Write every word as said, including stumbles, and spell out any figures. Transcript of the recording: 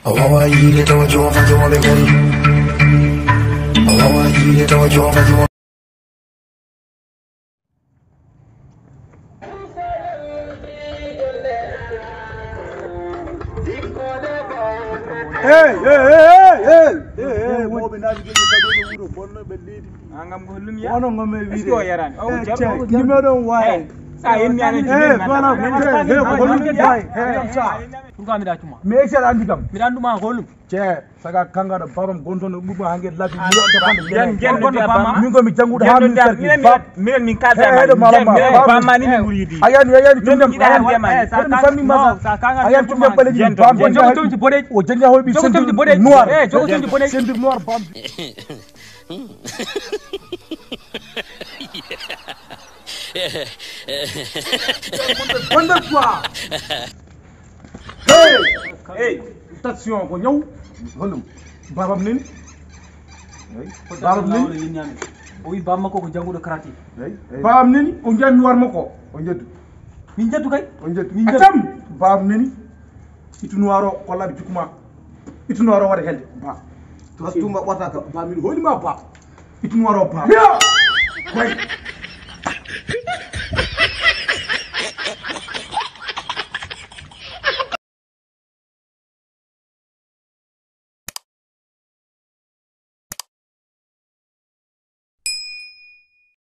A wawa yiide tawa jofa jofa ɓe gari. A wawa yiide tawa jofa jofa. Hey, hey, hey, hey, hey, hey, hey, mawɓe naati jogi taƴoɓe wuro bonno ɓe leydi. Angam ko hollum ya. Wono ngam e wiide. Est-ce que o yarani? Eh, check. Numéro waye. Sa yenni anen. Eh, voilà. Eh, ko hollum waye. Eh, pourquoi mbiɗa tuma? Mais est-ce que aɗa andi kam? Mbiɗa anduma ko hollum. Check. Saga kanga ɗo barom gontono ɓurma hange labi. Yen yen ɗo bamma. Min ko mi janguɗo ha min sarki bab. Min min kalda ma. Bamma ni mi muridi. Ayani ayani tundam. Ayani fammi ma. Ayani tundam baleji bam. Jogo tomti boɗeji. O janga hoy bi sendu boɗeji. Noir. Eh jogo tomti boɗeji. Sendu noir bam. Wonde quoi? Hey! Hey! Tension ko ñaw. Honum? Babam nini? Babam nini? O wi bamma ko ko janguɗo karate. Babam nini? O jami war makko. O jeddu. Min jeddu kay. O jeddu. Min jeddu. Babam nini? Itu noiro ko labi jukuma. Itu noiro wada helde. Ba. To tuma wata ka. Ba min holi ma ba. Itu noiro ba. Koy.